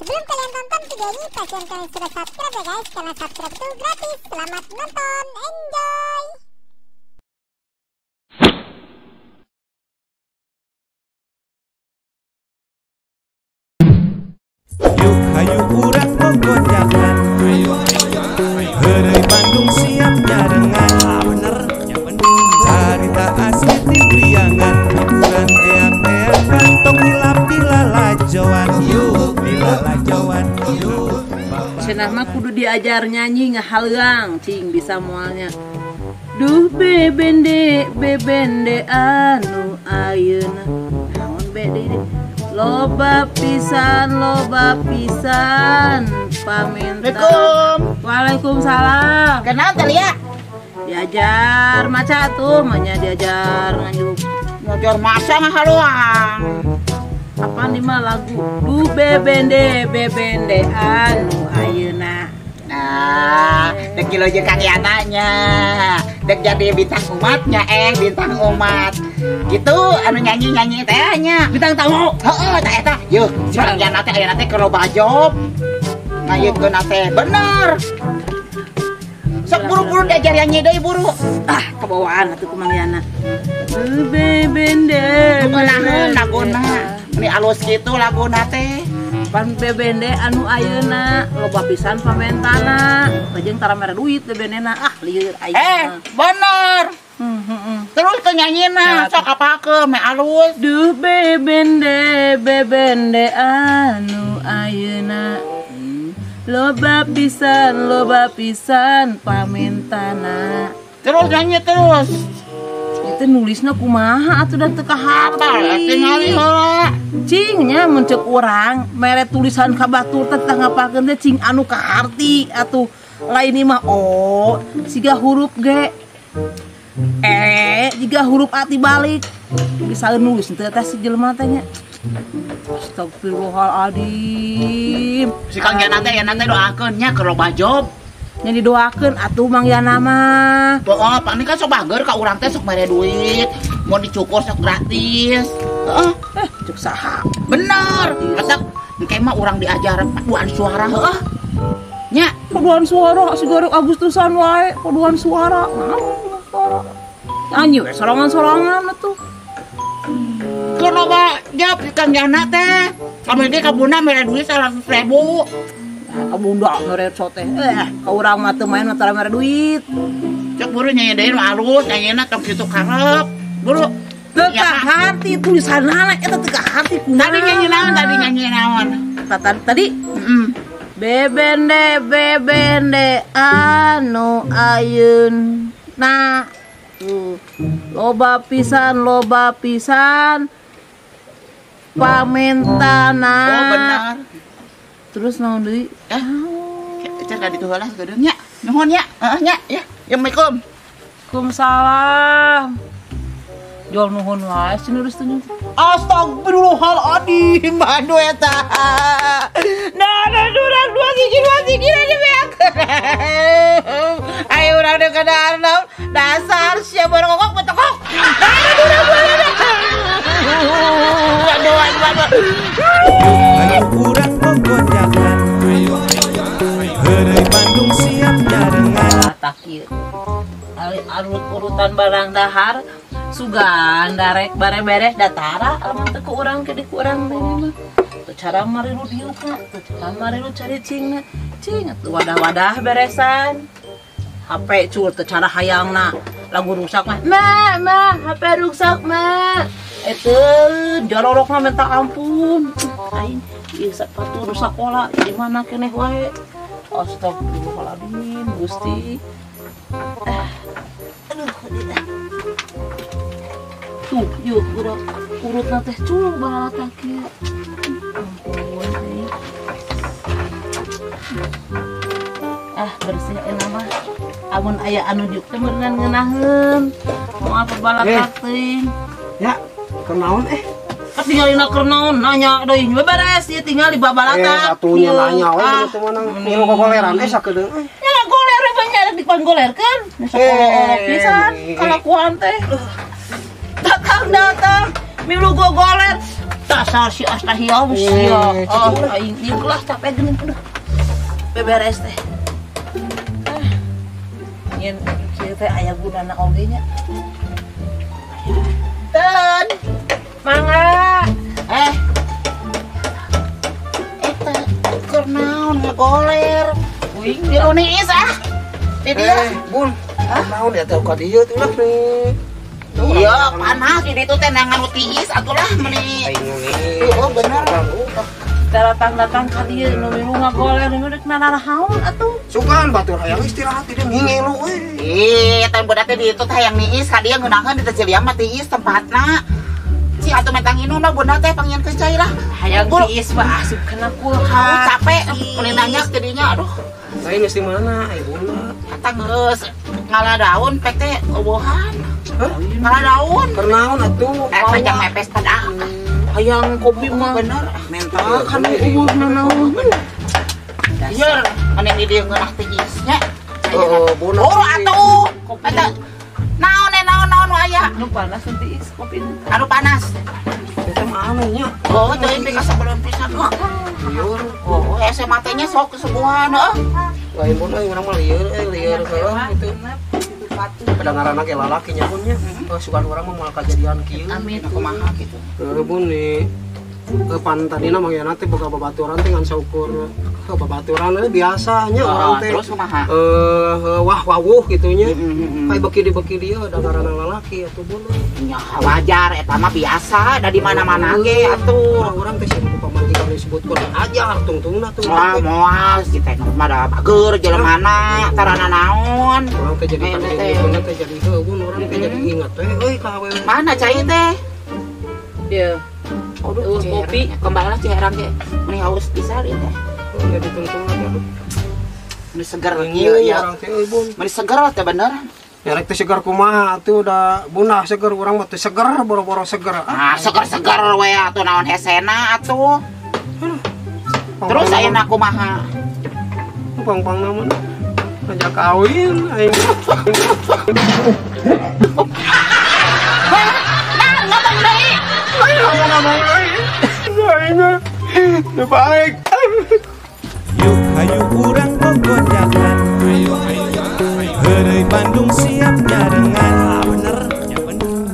Sebelum kalian tonton video ini, pastikan kalian sudah subscribe ya guys, karena subscribe itu gratis. Selamat menonton, enjoy! Yuk hayu urang gogojakan, heureuy Bandung siap nyarengan. Bener, carita asli ti Priangan, hiburan eak-eakan, tong hilap dilalajoan. Yuk dilalajoan, yuk. Cenah mah kudu diajar nyanyi ngahaleuang cing bisa moalnya. Duh bebende bebende anu ayeuna. Naon be deui? Loba pisan paminta. Assalamualaikum. Waalaikumsalam. Kenal teh ya? Diajar maca tuh, manya diajar nganjuk. Ngajar masa ngahaluang. Apa nih mah lagu? Duh bebende bebende anu ayeuna. Nah, dek kilo jeung Kang Yananya. Dek jadi bintang umatnya, bintang umat. Gitu anu nyanyi-nyanyi teh nya. Bintang tamu. Heeh, tah eta. Yeuh, si Kang Yana teh ayeuna teh keur loba job. Ngayekeun teh bener. Sok buru-buru diajar nyanyi deui buru. Ah, kebawaan atuh ku Mang Yana. Bebende ngeunaheun laguna. Meni alus kitu laguna teh. Pan bebende anu ayeuna loba pisan pamentana jeung tara mere duit bebendena, ah lieur ayeuna. Bener. Terus ke nyanyina sok apakeun meh alus. Duh bebende bebende anu ayeuna loba pisan pamentana. Terus nyanyi terus. Itu nulisna kumaha atuh da teu kahapal tingali heula. Cing nya mun ceuk urang mere tulisan ka batur teh tah ngapalkeun teh cing anu kaharti atuh lain mah o siga huruf G E jiga huruf A tibalik bisa nulis teh teh si jelema teh nya. Astagfirullahaladzim. Si Kang Yana teh ya nanti doakeun nya keur loba job. Nya didoakeun atuh Mang Yana mah. Heeh, pan kan sok bager ka urang teh sok mere duit, mau dicukur sok gratis. Heeh. Cuk saha? Bener. Matak engke mah urang diajar paduan suara heeh. Nya, paduan suara siga rek Agustusan wae, paduan suara. Naon suara? Nyanyi we sorangan-sorangan atuh. Keur loba job Kang Yana teh. Kami ge ka bunda mere duit 100.000. Ka bunda mere sote. Ka urang mah teu main mah tara mere duit. Cek buru nyanyi deui nu alus, nyanyina tong kitu karep. Buru. Teu kaharti tulisanna eta teu kaharti kumaha. Tadi nyanyi naon? Tadi nyanyi naon? Tadi bebende bebende anu ayeuna. Tuh. Loba pisan pamentana. Oh benar. Terus naon deui? Cek ka ditu heula sakedeung nya. Nuhun nya. Heeh nya ya. Assalamualaikum. Waalaikumsalam. Jual nuhun wae si nulis teh. Astagfirullahaladzim, aduh eta. Nah, ada durang 2 siji 2 siji aja beak. Ayo urang deuk kana dasar sia borongkok betokok. Nah, ada durang dua. Aduh, aduh, aduh. Ayo urang gogojakan, heureuy Bandung siap nyarengan. Tah kieu. Urut-urutan barang dahar sugan darek bare-beres datara lamun teu ku urang ke di ku urang teh mah. Teu cara marilu diukna, teu cara marilu caricingna. Cing atuh wadah-wadah beresan. HP cul teu cara hayangna lagu rusak mah. Ma, ma, HP rusak ma. Itu jororokna minta ampun. Aing ieu sepatu rusak pola di mana keneh wae. Astagfirullahaladzim, Gusti. Aduh, tuh, yuk, udah urutna teh cul bahala kieu. Ampun teh. Ah, bersih enak mah. Amun aya anu diuk teh meureunnan ngeunaheun. Moal pabalatak teuing. Ya, keur naon Katingalina keur naon nanya deui. Beres ieu tinggal di babalatak. Atunya nanya we teu meunang milu kokoleran sakedeung. Nya goler banyak dipanggolerkeun. Sok olok pisan kalakuan teh. Datang datang milu gogoler. Dasar si Astahiau sia. Oh, aing ieu lah capek geuning aduh. Beberes teh. Nyen kieu teh aya gunana oge nya. Ten. Mangga. Eta keur naon ngagoler? Uing dironiis ah. Di dieu. Bun. Naon ya teh ka dieu teh ulah nih. Iya, panas di ditu teh nangan nu tiis atuh lah meuni. Oh, bener. Datang-datang ka dieu nu milu ngagoler nu rek narahaun atuh. Sugan batur hayang istirahat di dieu ngingelu we. Ih, teh budak teh di ditu teh hayang niis ka dieu ngeunaheun di teh Ciliam mah tiis tempatna. Si atuh mentang inum lah bunda teh pangieun cai lah. Hayang tiis mah asup kana kulkas. Capek meuni nanya jadinya aduh. Lain geus di mana ai bunda? Eta geus ngala daun pek teh eueuhan. Ngala daun. Keur naon atuh? Eta jang mepes pada. Hayang kopi mah bener mental kan eueuh nanaon. Ieu ane di dieu ngeunah tiis nya. Oh, bunda. Oh, atuh. Eta naon naon nu aya? Nu panas tiis kopi. Anu panas. Eta mah aneh nya. Oh, teuing teh kasabeuleun pisan. Lieur. Oh, hese matanya sok kesubuhan heuh. Lain bunda urang mah lieur lieur heeh kitu. Kedengaran ge lalaki nya pun nya. Sugan urang mah moal kajadian kieu. Amin kumaha kitu. Heuh bun nih. Pan tadina Mang Yana teh boga babaturan teh ngan saukur babaturan biasa nya urang teh. Terus kumaha? Wah wawuh kitu nya. Kayak beki dieu da ngaranna lalaki atuh bun. Nya wajar eta mah biasa da di mana-mana ge atuh. Urang teh sieun ku pamajikan disebutkeun ajar tungtungna tuh. Moal moal si teh mah da bager jelemana tarana naon. Urang teh jadi kadang teh jadi heuh bun urang teh jadi ingat teh euy ka awewe. Mana cai teh? Ieu. Aduh, kopi kembali lah ciherang ge. Meni haus pisan ieu teh. Jadi tungtung lagi aduh. Meni seger ieu ya. Meni seger teh bener. Ya rek teh seger kumaha atuh da bunda seger urang mah teh seger boro-boro seger. Ah, seger-seger we atuh naon hesena atuh. Terus ayeuna kumaha? Pang-pang namun ngajak kawin aing. Nah, ngomong deui. Aing ngomong deui. Aing teu baik. Yuk hayu urang gogojakan. Heureuy Bandung siap nyarengan. Bener.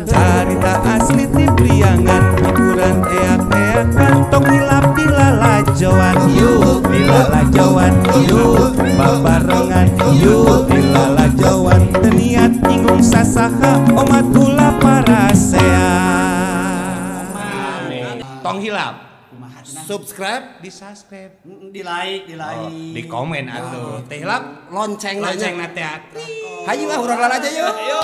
Carita asli ti Priangan, hiburan eak-eakan tong hilap di lalajoan. Yuk di lalajoan, yuk babarengan, yuk di lalajoan. Teu niat nyinggung sasaha omat ulah parasea. Tong hilap. Subscribe, di subscribe, di like, di komen atuh. Teh hilap lonceng lonceng na teh. Hayu ah urang lalajo yuk. Ayo.